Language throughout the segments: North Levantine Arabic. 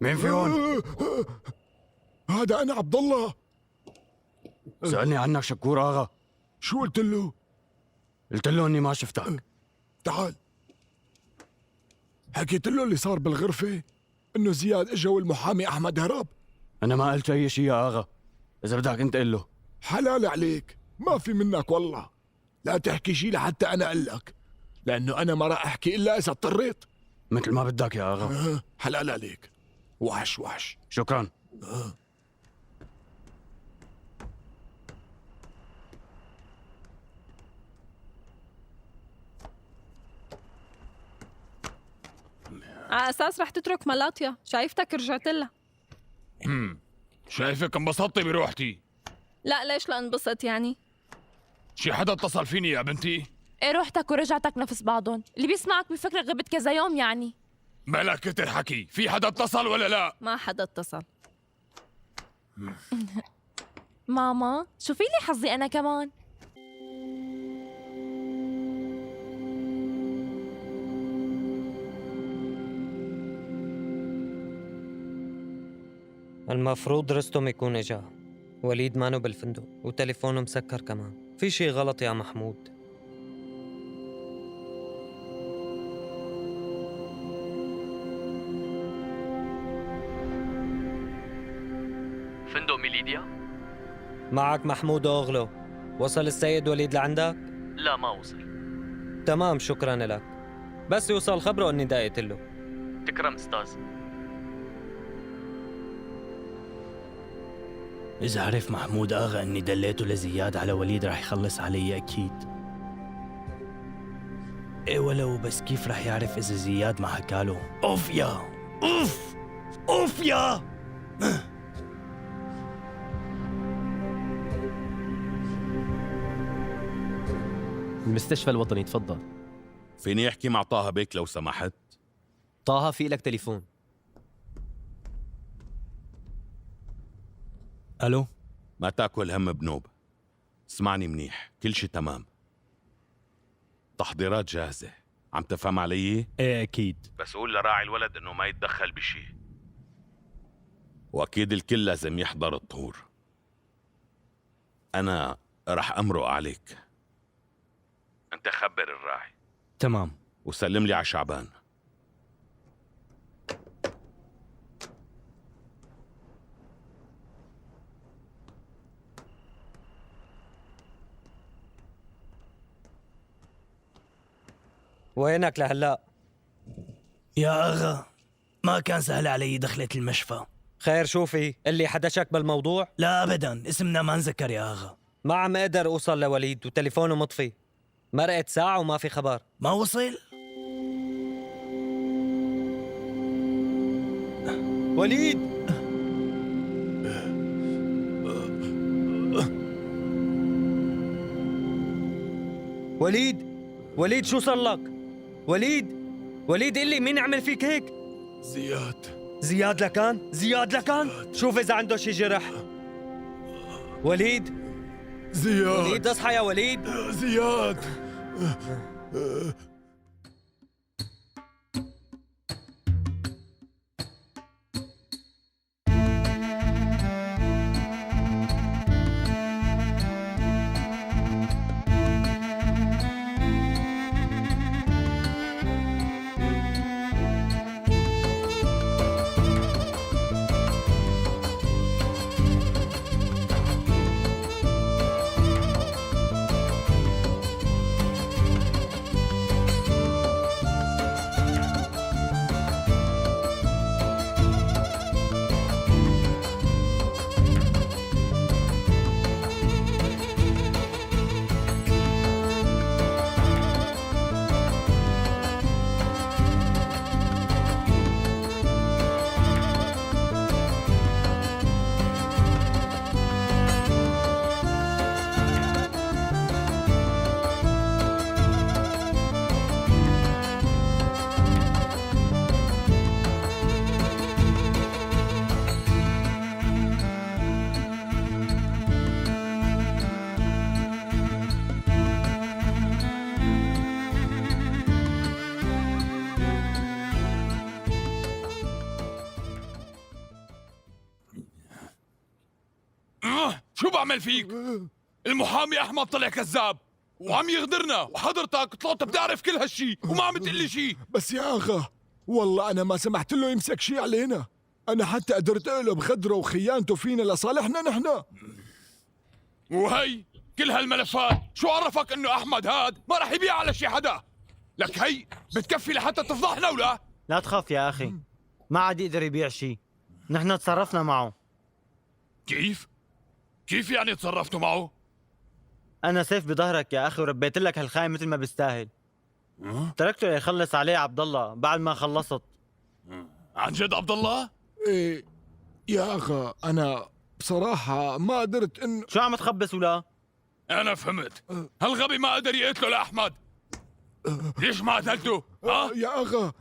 مين في هون؟ هذا أنا عبد الله. سألني عنك شكور آغا. شو قلت له؟ قلت له إني ما شفتك. تعال. حكيت له اللي صار بالغرفة؟ إنه زياد إجا والمحامي أحمد هرب؟ أنا ما قلت أي شيء يا آغا، إذا بدك أنت قل له. حلال عليك، ما في منك والله. لا تحكي شيء لحتى أنا أقول لك، لأنه أنا ما راح أحكي إلا إذا اضطريت. مثل ما بدك يا آغا. حلال عليك. وحش وحش. شكرا. على أساس رح تترك ملاطيا، شايفتك رجعت لها. شايفك انبسطتي بروحتي. لا ليش لانبسط يعني؟ شي حدا اتصل فيني يا بنتي؟ ايه روحتك ورجعتك نفس بعضهم، اللي بيسمعك بفكرك غبت كذا يوم يعني. بلا كتر حكي، في حدا اتصل ولا لا؟ ما حدا اتصل. ماما شوفي لي حظي أنا كمان. المفروض رستم يكون اجا. وليد مانو بالفندق وتليفونه مسكر كمان. في شي غلط يا محمود. فندق ميليديا؟ معك محمود أوغلو. وصل السيد وليد لعندك؟ لا ما وصل. تمام شكرا لك. بس يوصل خبره اني دقيت له. تكرم استاذ. إذا عرف محمود آغا إني دليته لزياد على وليد رح يخلص علي أكيد. إيه ولو، بس كيف رح يعرف إذا زياد ما حكاله؟ أوف يا أوف أوف يا. المستشفى الوطني تفضل. فيني أحكي مع طه بيك لو سمحت؟ طه في لك تليفون. ألو. ما تاكل هم بنوب، اسمعني منيح، كل شي تمام، تحضيرات جاهزة، عم تفهم علي؟ ايه أكيد. بس قول لراعي الولد إنه ما يتدخل بشي، وأكيد الكل لازم يحضر الطهور. أنا رح أمرق عليك، أنت خبر الراعي. تمام. وسلم لي على شعبان. وينك لهلا؟ يا أغا ما كان سهل علي دخلة المشفى. خير شوفي اللي حدا شك بالموضوع؟ لا أبدا، اسمنا ما نذكر يا أغا. ما عم اقدر اوصل لوليد وتليفونه مطفي. مرقت ساعة وما في خبر. ما وصل؟ وليد وليد وليد شو صار لك؟ وليد وليد قل لي مين عمل فيك هيك؟ زياد. زياد لكان؟ زياد لكان؟ شوف إذا عنده شي جرح. وليد زياد وليد اصحى يا وليد. زياد. شو بعمل فيك؟ المحامي أحمد طلع كذاب وعم يغدرنا، وحضرتك طلعت بتعرف كل هالشي وما عم تقلي شي. بس يا اغا والله انا ما سمحت له يمسك شي علينا، انا حتى قدرت اقلب غدره وخيانته فينا لصالحنا نحن. وهي كل هالملفات شو عرفك انه احمد هاد ما رح يبيع على شي حدا؟ لك هي بتكفي لحتى تفضحنا ولا؟ لا تخاف يا أخي، ما عاد يقدر يبيع شي، نحن تصرفنا معه. كيف؟ كيف يعني تصرفتوا معه؟ أنا سيف بظهرك يا أخي، وربيت لك هالخاين مثل ما بيستاهل. تركته ليخلص عليه عبد الله بعد ما خلصت. عن جد عبد الله؟ ايه يا اغا انا بصراحة ما قدرت انه شو عم تخبص ولا؟ أنا فهمت، هالغبي ما قدر يقتله لأحمد. ليش ما قتلته؟ ها؟ يا اغا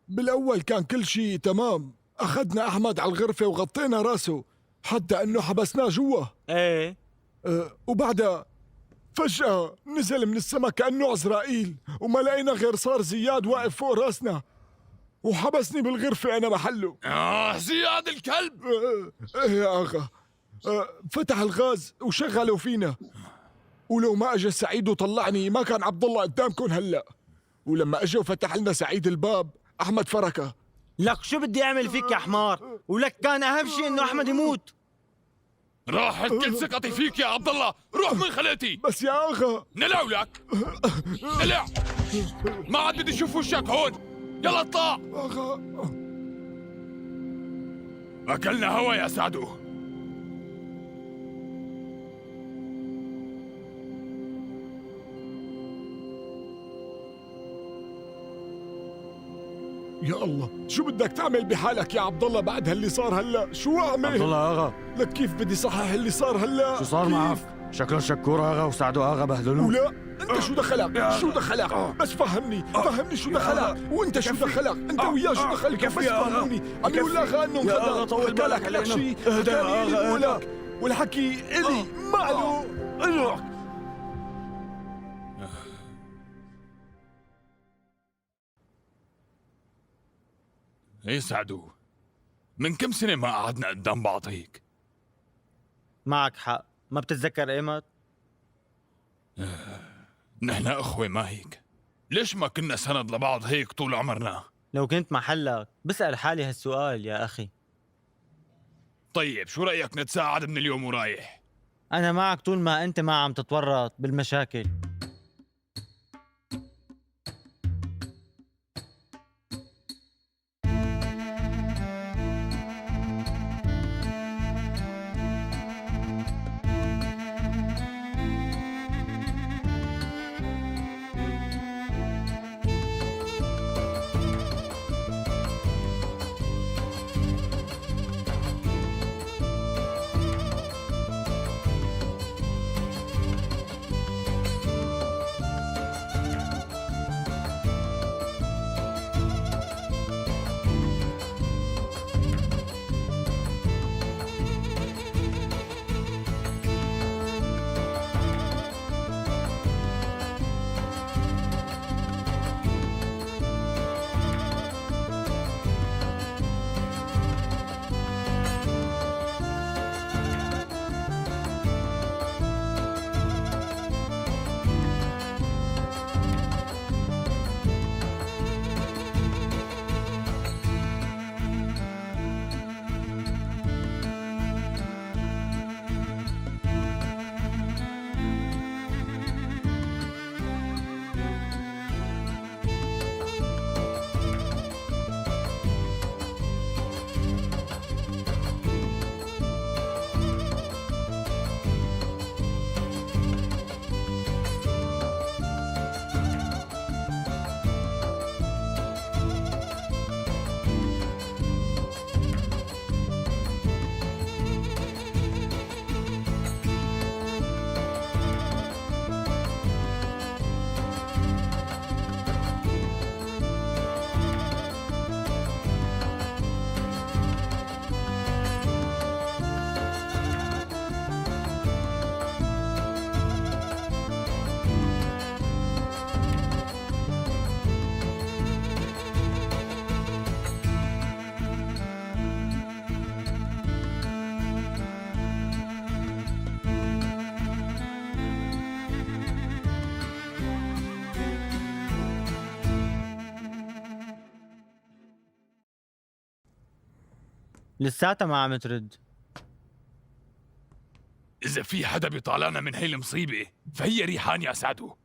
بالاول كان كل شيء تمام، اخذنا احمد على الغرفة وغطينا راسه حتى انه حبسناه جوا. ايه. وبعدها فجأة نزل من السما كأنه عزرائيل، وما لقينا غير صار زياد واقف فوق راسنا وحبسني بالغرفة أنا محله. زياد الكلب. إيه يا أغا، فتح الغاز وشغله فينا، ولو ما أجى سعيد وطلعني ما كان عبد الله قدامكم هلأ. ولما أجى وفتح لنا سعيد الباب أحمد فركه. لك شو بدي أعمل فيك يا حمار؟ ولك كان أهم شيء إنه أحمد يموت. راحت كل ثقتي فيك يا عبد الله، روح من خلقتي. بس يا أغا. نلع ولك نلع، ما عاد بدي اشوف وشك هون، يلا اطلع. أغا أكلنا هوا يا سعدو. يا الله شو بدك تعمل بحالك يا عبد الله بعد هاللي صار هلا؟ شو اعمل؟ عبد الله اغا لك كيف بدي صحح اللي صار هلا؟ شو صار معك؟ شكله شكور اغا وسعدو اغا بهدلوه. ولا انت شو دخلك؟ شو دخلك؟ بس فهمني، فهمني شو دخلك؟ وانت شو دخلك؟ انت وياه شو دخلك؟ بس فهموني، عم يقول لاغا انه انخدع، حكى لك لك شيء، حكى لي لك، والحكي الي ما له. ايه سعدو، من كم سنة ما قعدنا قدام بعض هيك؟ معك حق، ما بتتذكر ايمت؟ نحن اخوة ما هيك؟ ليش ما كنا سند لبعض هيك طول عمرنا؟ لو كنت محلك بسأل حالي هالسؤال يا أخي. طيب شو رأيك نتساعد من اليوم ورايح؟ أنا معك طول ما أنت ما عم تتورط بالمشاكل. لساتها ما عم ترد. إذا في حدا بيطالعنا من هي المصيبة فهي ريحان يا سعدو.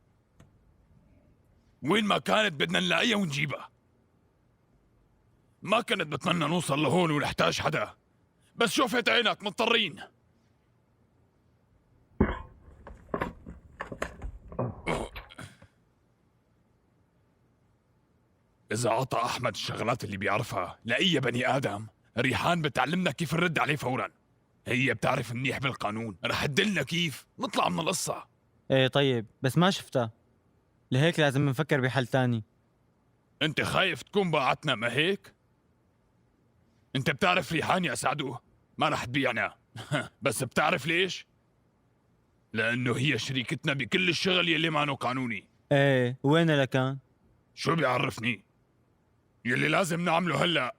وين ما كانت بدنا نلاقيها ونجيبها. ما كنت بتمنى نوصل لهون ونحتاج حدا، بس شوفت عينك مضطرين. إذا عطى أحمد الشغلات اللي بيعرفها لأي بني آدم، ريحان بتعلمنا كيف نرد عليه فوراً. هي بتعرف منيح بالقانون، رح تدلنا كيف نطلع من القصة. ايه طيب، بس ما شفتها، لهيك لازم نفكر بحل تاني. أنت خايف تكون باعتنا ما هيك؟ أنت بتعرف ريحان يا سعدو ما رح تبيعنا. بس بتعرف ليش؟ لأنه هي شريكتنا بكل الشغل يلي مانو قانوني. ايه وين لكان؟ شو بيعرفني؟ يلي لازم نعمله هلا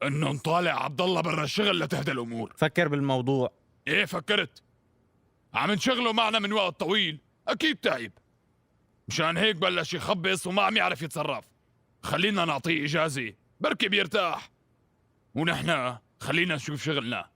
انه نطالع عبد الله برا الشغل لتهدى الامور. فكر بالموضوع. ايه فكرت، عم نشغله معنا من وقت طويل، اكيد تعب، مشان هيك بلش يخبص وما عم يعرف يتصرف. خلينا نعطيه اجازه بركي بيرتاح، ونحن خلينا نشوف شغلنا.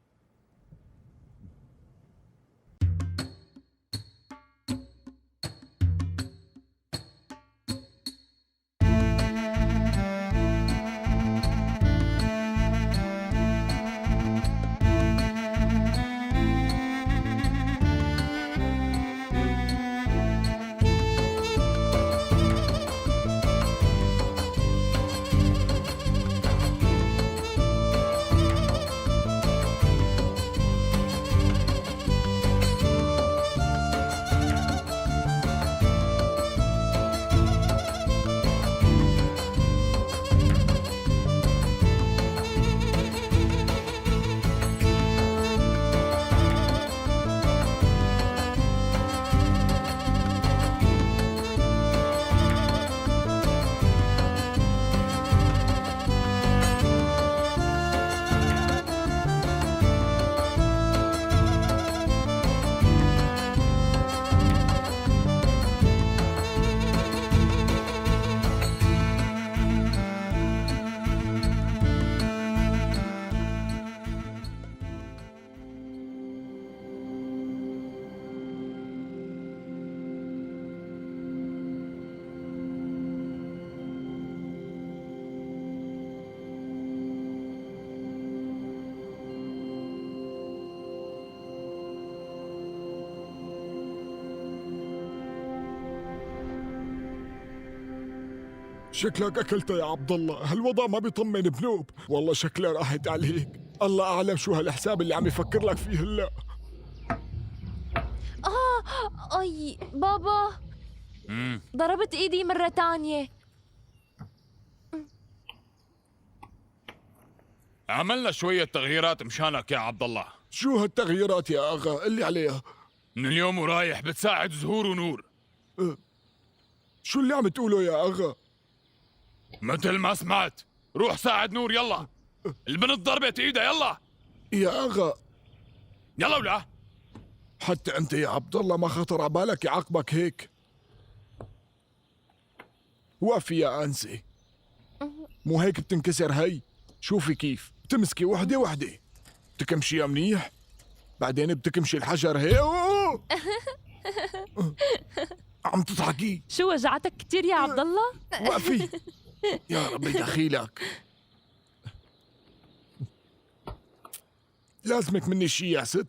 شكلك اكلتها يا عبد الله، هالوضع ما بيطمن بنوب، والله شكلها راحت عليك، الله اعلم شو هالحساب اللي عم يفكر لك فيه هلا. اي بابا، ضربت ايدي مرة تانية. عملنا شوية تغييرات مشانك يا عبد الله. شو هالتغييرات يا اغا؟ اللي عليها؟ من اليوم ورايح بتساعد زهور ونور. شو اللي عم تقوله يا اغا؟ مثل ما سمعت، روح ساعد نور يلا. البنت ضربت ايدها يلا. يا اغا يلا ولا حتى انت يا عبد الله ما خطر على بالك يعاقبك هيك. وقفي يا انسه، مو هيك بتنكسر هي. شوفي كيف بتمسكي وحده وحده، بتكمشيها منيح، بعدين بتكمشي الحجر هيك. أوه! عم تضحكي؟ شو وجعتك كتير يا عبد الله؟ وقفي يا ربي دخيلك، لازمك مني شي يا ست.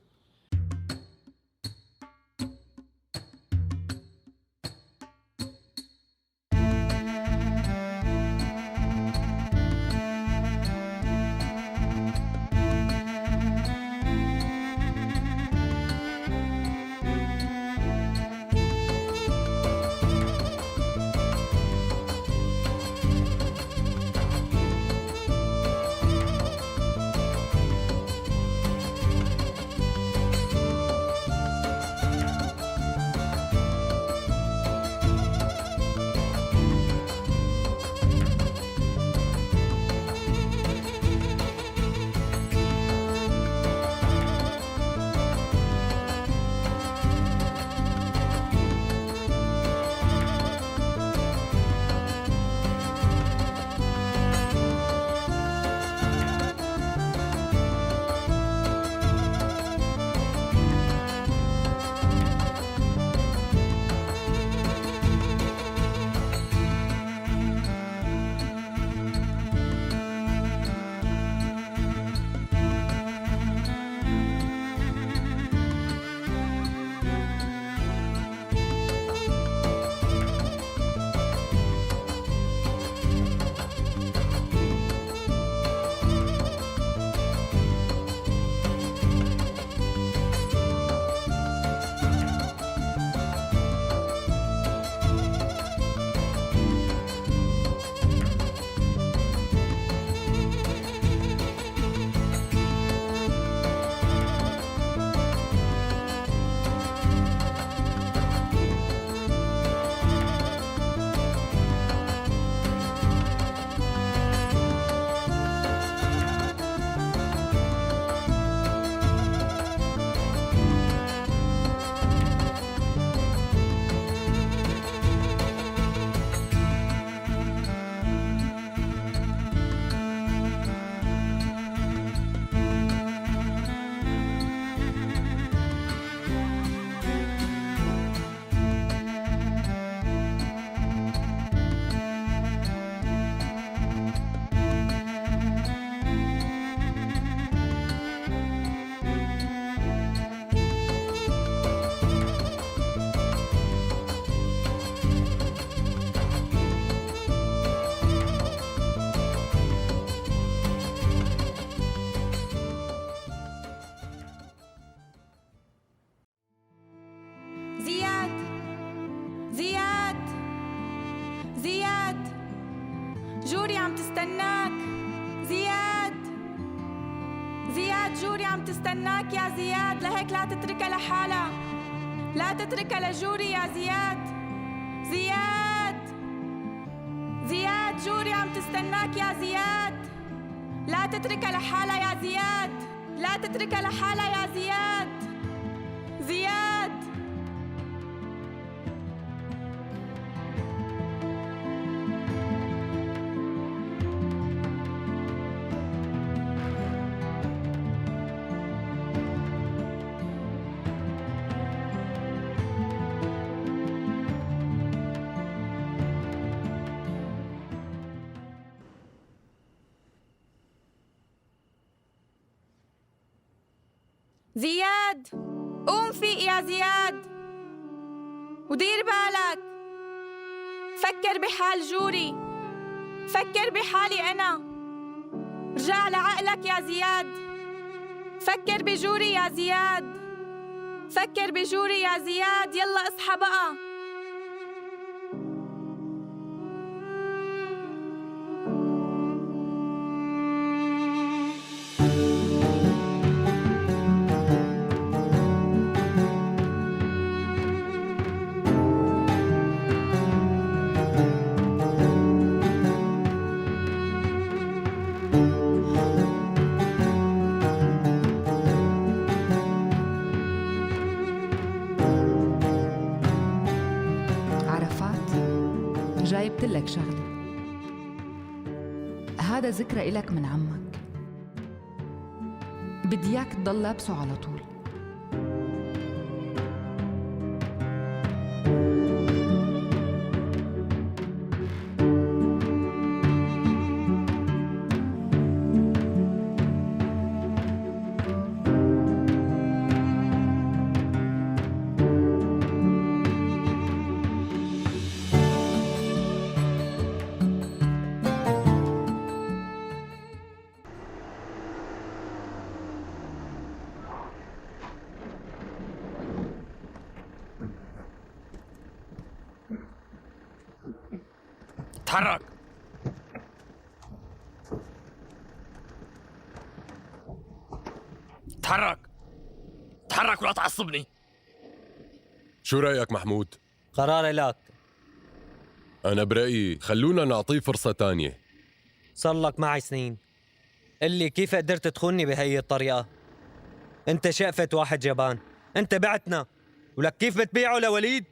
تستناك يا زياد، لهيك لا تتركها لحالها، لا تتركها لجوري يا زياد. زياد، زياد، جوري عم تستناك يا زياد، لا تتركها لحالها يا زياد، لا تتركها لحالها يا زياد. زياد. زياد، قوم فيق يا زياد، ودير بالك، فكر بحال جوري، فكر بحالي أنا، رجع لعقلك يا زياد، فكر بجوري يا زياد، فكر بجوري يا زياد، يلا اصحى بقى. جايبت لك شغلة، هذا ذكرى إلك من عمك، بدي إياك تضل لابسه على طول. تحرك. تحرك تحرك ولا تعصبني. شو رأيك محمود؟ قراري لك. أنا برأيي خلونا نعطيه فرصة تانية. صار لك معي سنين، قل كيف قدرت تخونني بهي الطريقة؟ أنت شقفة واحد جبان، أنت بعتنا، ولك كيف بتبيعه لوليد؟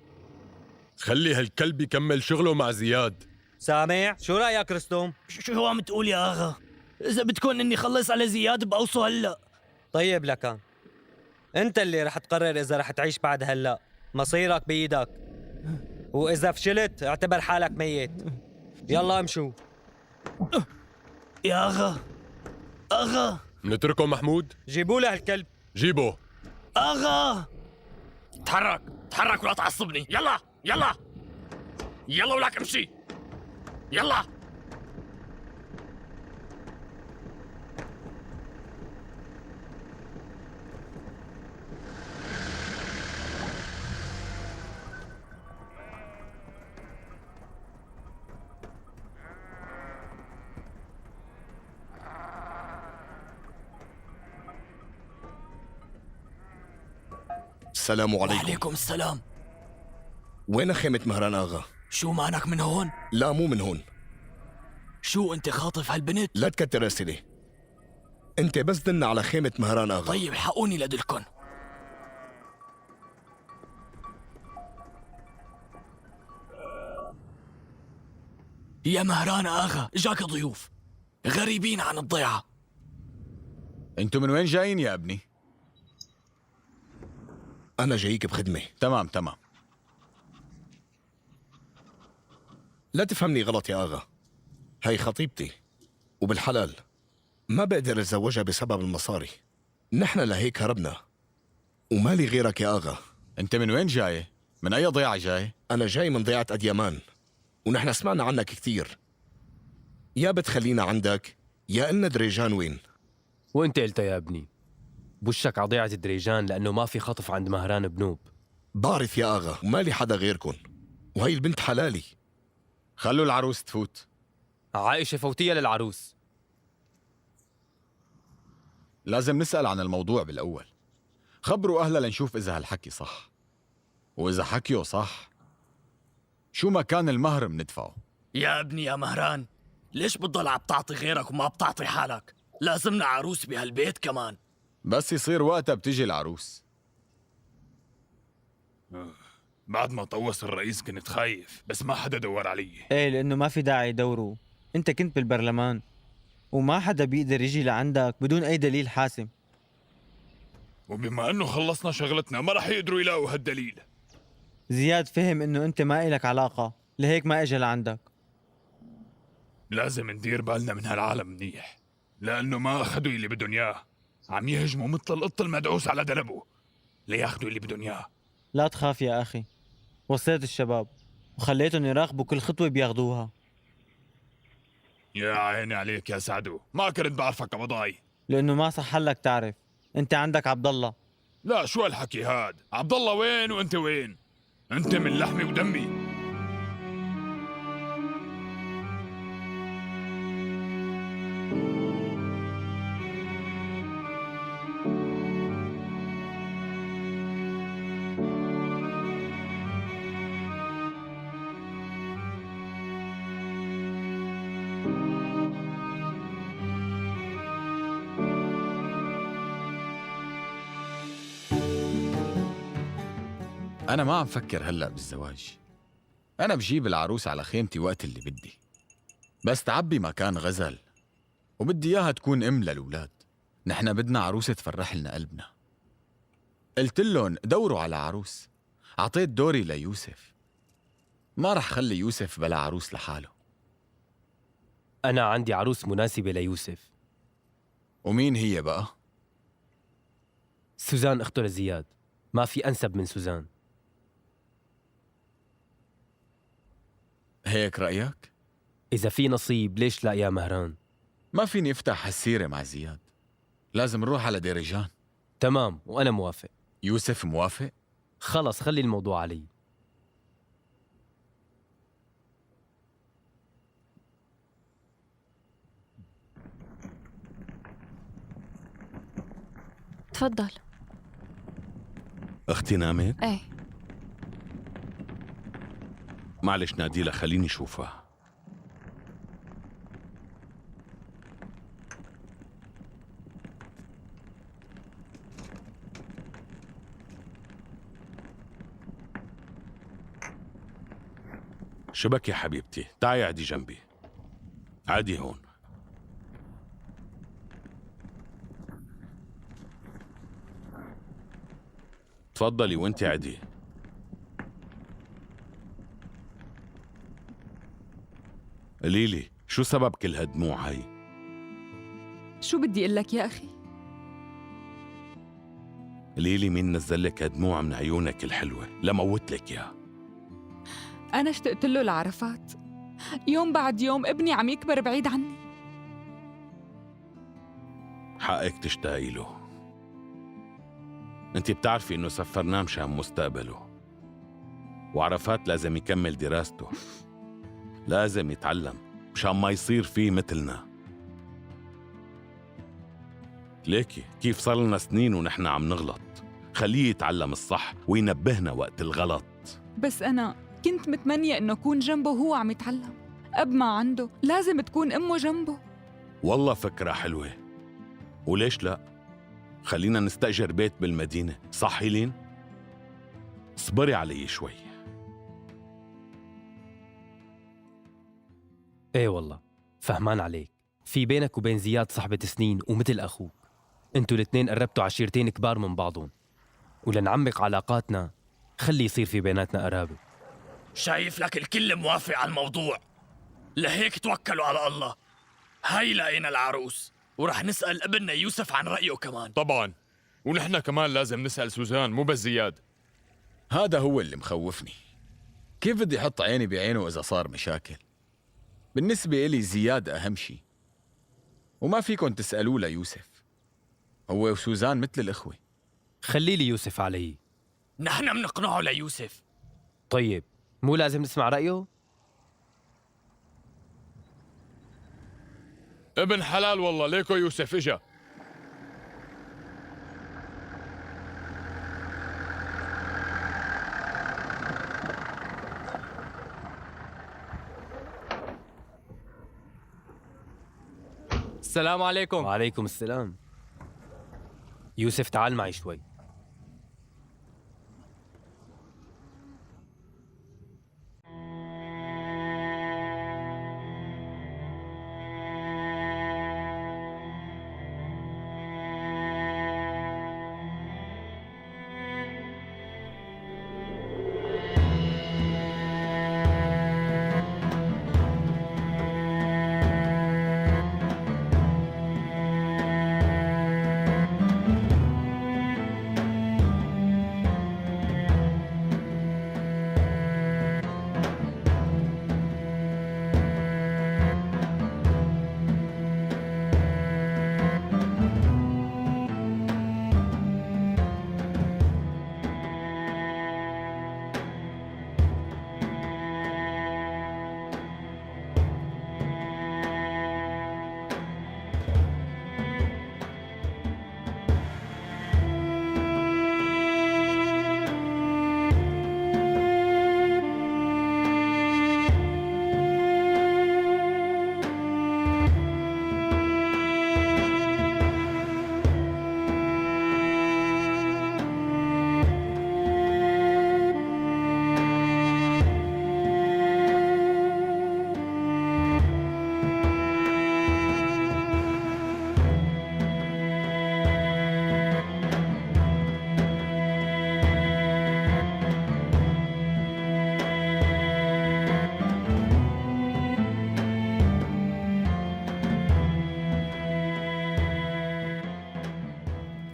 خلي هالكلب يكمل شغله مع زياد. سامع؟ شو رأيك رستم؟ شو عم تقول يا آغا؟ إذا بدكم إني خلص على زياد بقوصه هلأ. طيب لكان، أنت اللي رح تقرر إذا رح تعيش بعد هلأ، مصيرك بإيدك، وإذا فشلت اعتبر حالك ميت. يلا امشوا. يا آغا، آغا، نتركه محمود؟ جيبوا له الكلب. جيبه. آغا، تحرك تحرك ولا تعصبني. يلا يلا يلا ولك امشي، يلا. السلام عليكم. وعليكم السلام. وين خيمة مهران آغا؟ شو معناك من هون؟ لا مو من هون. شو انت خاطف هالبنت؟ لا تكتر اسئلة، انت بس دلنا على خيمة مهران آغا. طيب حقوني لدلكن. يا مهران آغا، جاك ضيوف غريبين عن الضيعة. انتو من وين جايين يا ابني؟ أنا جايك بخدمة. تمام تمام. لا تفهمني غلط يا آغا، هي خطيبتي وبالحلال، ما بقدر اتزوجها بسبب المصاري. نحن لهيك هربنا، ومالي غيرك يا آغا. انت من وين جاي؟ من أي ضيعة جاي؟ أنا جاي من ضيعة أديامان، ونحن سمعنا عنك كثير. يا بتخلينا عندك يا إلنا دريجان وين. وانت قلت يا ابني بوشك على ضيعة دريجان لأنه ما في خطف عند مهران بنوب. بعرف يا آغا، ومالي حدا غيركن، وهي البنت حلالي. خلوا العروس تفوت. عائشة فوتية للعروس. لازم نسأل عن الموضوع بالأول. خبروا أهلها لنشوف إذا هالحكي صح، وإذا حكيه صح شو ما كان المهر مندفعه. يا ابني يا مهران، ليش بتضل عم تعطي غيرك وما بتعطي حالك؟ لازمنا عروس بهالبيت كمان. بس يصير وقتها بتجي العروس. بعد ما طوس الرئيس كنت خايف، بس ما حدا دور علي. ايه، لانه ما في داعي يدوروا. انت كنت بالبرلمان وما حدا بيقدر يجي لعندك بدون اي دليل حاسم. وبما انه خلصنا شغلتنا ما رح يقدروا يلاقوا هالدليل. زياد فهم انه انت ما إلك علاقة، لهيك ما اجى لعندك. لازم ندير بالنا من هالعالم منيح، لانه ما اخذوا اللي بدهم اياه. عم يهجموا مثل القط المدعوس على دلبه لياخذوا اللي بدهم اياه. لا تخاف يا اخي، وصيت الشباب وخليتهم يراقبوا كل خطوة بياخذوها. يا عيني عليك يا سعدو، ما كنت بعرفك قبضاي. لانه ما صح لك تعرف، انت عندك عبد الله. لا شو هالحكي هاد؟ عبد الله وين وانت وين؟ انت من لحمي ودمي. أنا ما عم فكر هلأ بالزواج. أنا بجيب العروس على خيمتي وقت اللي بدي، بس تعبي مكان غزل، وبدي إياها تكون أم للأولاد. نحن بدنا عروسة تفرح لنا قلبنا. قلت لهم دوروا على عروس. عطيت دوري ليوسف، ما رح خلي يوسف بلا عروس لحاله. أنا عندي عروس مناسبة ليوسف. ومين هي بقى؟ سوزان أخته لزياد، ما في أنسب من سوزان. هيك رأيك؟ إذا في نصيب ليش لا يا مهران؟ ما فيني افتح هالسيرة مع زياد، لازم نروح على ديريجان. تمام، وأنا موافق. يوسف موافق؟ خلص خلي الموضوع علي. تفضل. أختي نامت؟ ايه. معلش ناديلها، خليني اشوفها. شبك يا حبيبتي؟ تعي عدي جنبي، عدي هون. تفضلي وانت عدي. قوليلي شو سبب كل هالدموع هي؟ شو بدي اقول لك يا اخي؟ قوليلي مين نزل لك هالدموع من عيونك الحلوة لموت لك اياها؟ انا اشتقت له لعرفات، يوم بعد يوم ابني عم يكبر بعيد عني. حقك تشتاقي له، انت بتعرفي انه سفرناه مشان مستقبله، وعرفات لازم يكمل دراسته، لازم يتعلم مشان ما يصير فيه مثلنا. ليكي كيف صار لنا سنين ونحن عم نغلط، خليه يتعلم الصح وينبهنا وقت الغلط. بس أنا كنت متمنية إنه أكون جنبه وهو عم يتعلم. أب ما عنده لازم تكون أمه جنبه. والله فكرة حلوة، وليش لا؟ خلينا نستأجر بيت بالمدينة، صح هيلين؟ اصبري علي شوي. ايه والله فهمان عليك، في بينك وبين زياد صحبة سنين ومثل أخوك، انتوا الاثنين قربتوا عشيرتين كبار من بعضهم، ولنعمق علاقاتنا خلي يصير في بيناتنا قرابة. شايف لك الكل موافق على الموضوع، لهيك توكلوا على الله. هاي لقينا العروس، ورح نسأل ابننا يوسف عن رأيه كمان. طبعا، ونحن كمان لازم نسأل سوزان مو بس زياد. هذا هو اللي مخوفني، كيف بدي احط عيني بعينه إذا صار مشاكل؟ بالنسبة إلي زياد أهم شيء، وما فيكن تسألوه ليوسف، هو وسوزان مثل الإخوة. خلي لي يوسف علي، نحن منقنعه ليوسف. طيب مو لازم نسمع رأيه؟ ابن حلال والله، ليكو يوسف اجا. السلام عليكم. وعليكم السلام. يوسف تعال معي شوي.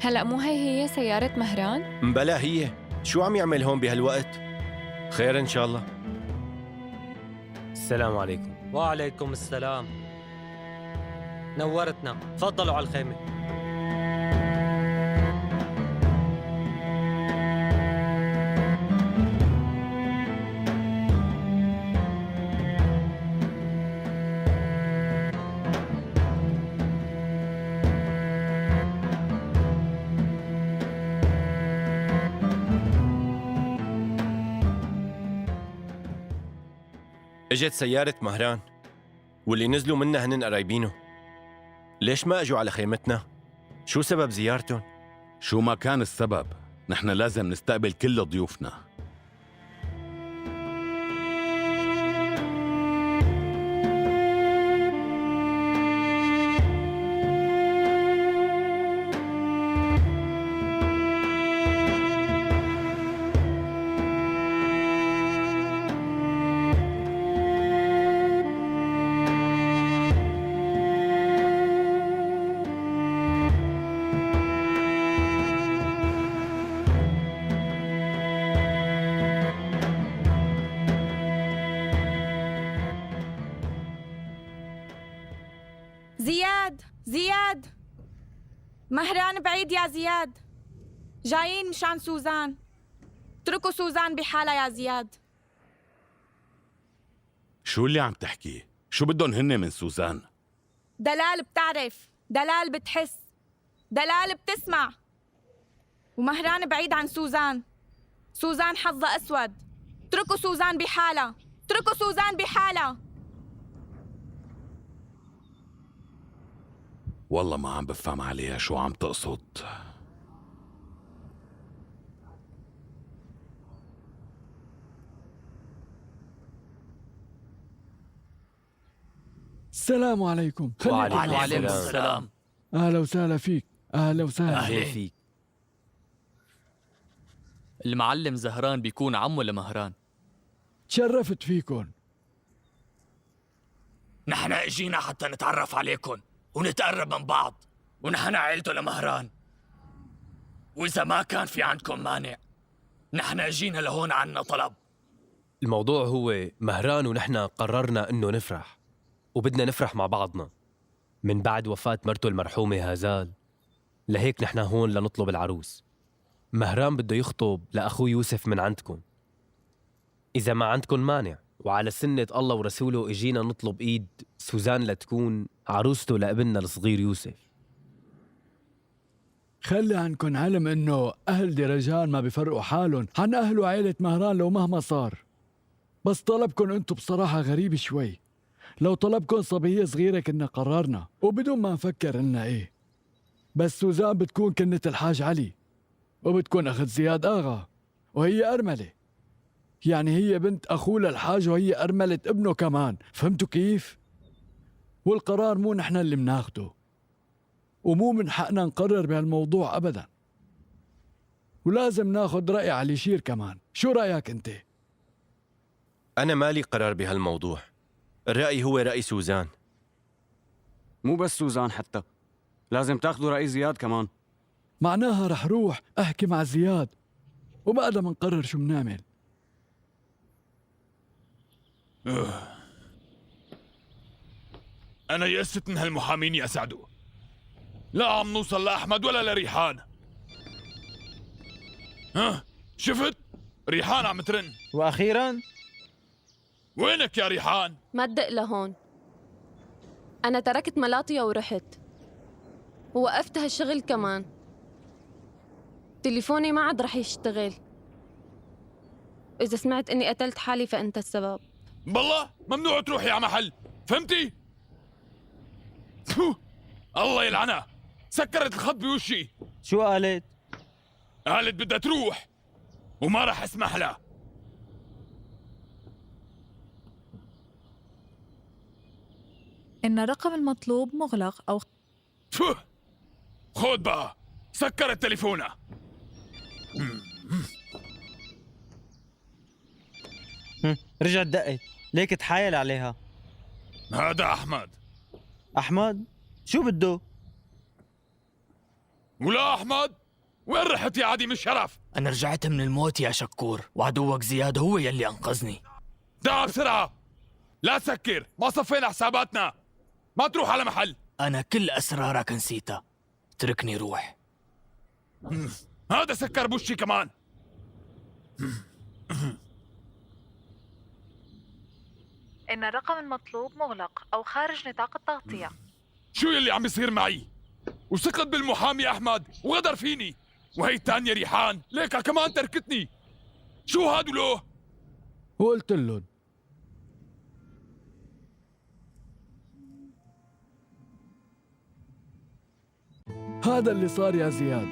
هلا مو هي هي سيارة مهران؟ مبلا هي. شو عم يعمل هون بهالوقت؟ خير إن شاء الله. السلام عليكم. وعليكم السلام. نورتنا، تفضلوا على الخيمة. اجت سيارة مهران واللي نزلوا منا هنن قرايبينه. ليش ما اجوا على خيمتنا؟ شو سبب زيارتهم؟ شو ما كان السبب، نحن لازم نستقبل كل ضيوفنا. زياد، زياد، مهران بعيد يا زياد. جايين مشان سوزان. اتركوا سوزان بحالها يا زياد. شو اللي عم تحكيه؟ شو بدهم هن من سوزان؟ دلال بتعرف، دلال بتحس، دلال بتسمع. ومهران بعيد عن سوزان. سوزان حظها أسود. اتركوا سوزان بحالها، اتركوا سوزان بحالها. والله ما عم بفهم عليها شو عم تقصد. السلام عليكم. وعليكم السلام. أهلا وسهلا فيك. أهلا وسهلا أهلا فيك. المعلم زهران بيكون عمه لمهران. تشرفت فيكن. نحن اجينا حتى نتعرف عليكن ونتقرب من بعض، ونحن عيلته لمهران. وإذا ما كان في عندكم مانع، نحن اجينا لهون عنا طلب. الموضوع هو مهران ونحن قررنا إنه نفرح، وبدنا نفرح مع بعضنا من بعد وفاة مرته المرحومة هازال. لهيك نحن هون لنطلب العروس. مهران بده يخطب لأخوه يوسف من عندكم، إذا ما عندكم مانع. وعلى سنة الله ورسوله اجينا نطلب إيد سوزان لتكون عروسته لابننا الصغير يوسف. خلي عنكن علم إنه أهل درجان ما بيفرقوا حالهم عن أهل وعيلة مهران لو مهما صار. بس طلبكن أنتو بصراحة غريب شوي. لو طلبكم صبية صغيرة كنا قررنا وبدون ما نفكر قلنا إيه. بس سوزان بتكون كنة الحاج علي، وبتكون أخت زياد آغا، وهي أرملة. يعني هي بنت أخوه للحاج وهي أرملة ابنه كمان، فهمتوا كيف؟ والقرار مو نحن اللي مناخده، ومو من حقنا نقرر بهالموضوع أبدا، ولازم ناخد رأي علي شير كمان. شو رأيك أنت؟ أنا مالي قرار بهالموضوع، الرأي هو رأي سوزان. مو بس سوزان، حتى لازم تاخذوا رأي زياد كمان. معناها رح روح أحكي مع زياد وبعدها منقرر شو منعمل. أنا يأست من هالمحامين يا سعدو، لا عم نوصل لأحمد ولا لريحان. ها شفت؟ ريحان عم ترن. وأخيرا. وينك يا ريحان؟ ما تدق لهون، أنا تركت ملاطيا ورحت ووقفت هالشغل كمان. تليفوني ما عاد رح يشتغل. إذا سمعت إني قتلت حالي فأنت السبب. بالله ممنوع تروحي على محل، فهمتي؟ الله يلعنها، سكرت الخط بوشي. شو قالت؟ قالت بدها تروح وما رح اسمح لها. إن الرقم المطلوب مغلق أو خد بقى، سكرت تليفونها. رجعت دقت، ليك تحايل عليها. هذا أحمد. أحمد؟ شو بده؟ ولا أحمد؟ وين رحت يا عديم الشرف؟ أنا رجعت من الموت يا شكور، وعدوك زياد هو يلي أنقذني. تعال بسرعة، لا تسكر، ما صفينا حساباتنا، ما تروح على محل. أنا كل أسرارك نسيتها، اتركني روح. هذا سكر بوشي كمان. إن الرقم المطلوب مغلق أو خارج نطاق التغطية. شو يلي عم بيصير معي؟ وثقت بالمحامي أحمد وغدر فيني، وهي الثانية ريحان ليكها كمان تركتني. شو هاد ولو؟ وقلت لهم هذا اللي صار يا زياد.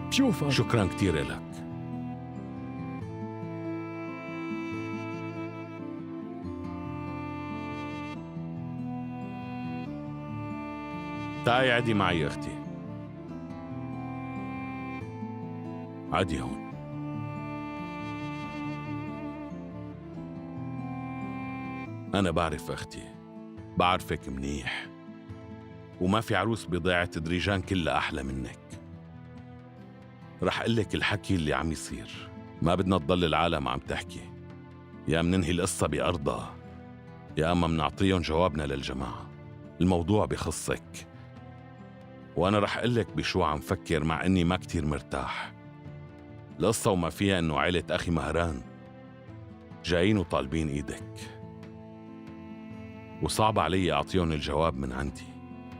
بشوفك. شكرا كثير لك. تعي عدي معي يا اختي، عدي هون. أنا بعرف أختي، بعرفك منيح، وما في عروس بضيعة دريجان كلها أحلى منك. رح قلك الحكي اللي عم يصير، ما بدنا تضل العالم عم تحكي. يا مننهي القصة بأرضها، يا أما منعطيهم جوابنا للجماعة. الموضوع بخصك، وأنا رح قلك بشو عم فكر مع إني ما كتير مرتاح. القصة وما فيها إنه عيلة أخي مهران جايين وطالبين إيدك، وصعب علي أعطيهم الجواب من عندي.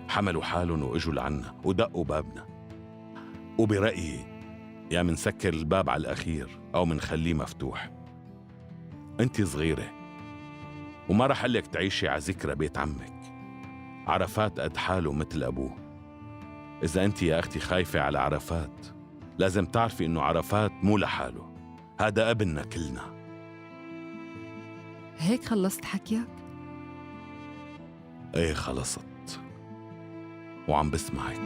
حملوا حالهم وإجوا لعنا ودقوا بابنا، وبرأيي يا منسكر الباب على الأخير أو منخليه مفتوح. أنت صغيرة وما رح قلك تعيشي على ذكرى بيت عمك. عرفات قد حاله مثل أبوه. إذا أنت يا أختي خايفة على عرفات، لازم تعرفي إنه عرفات مو لحاله، هذا ابننا كلنا. هيك خلصت حكيك؟ إيه خلصت، وعم بسمعك.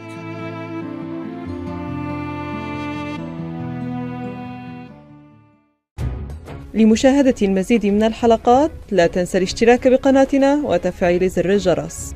لمشاهدة المزيد من الحلقات لا تنسى الاشتراك بقناتنا وتفعيل زر الجرس.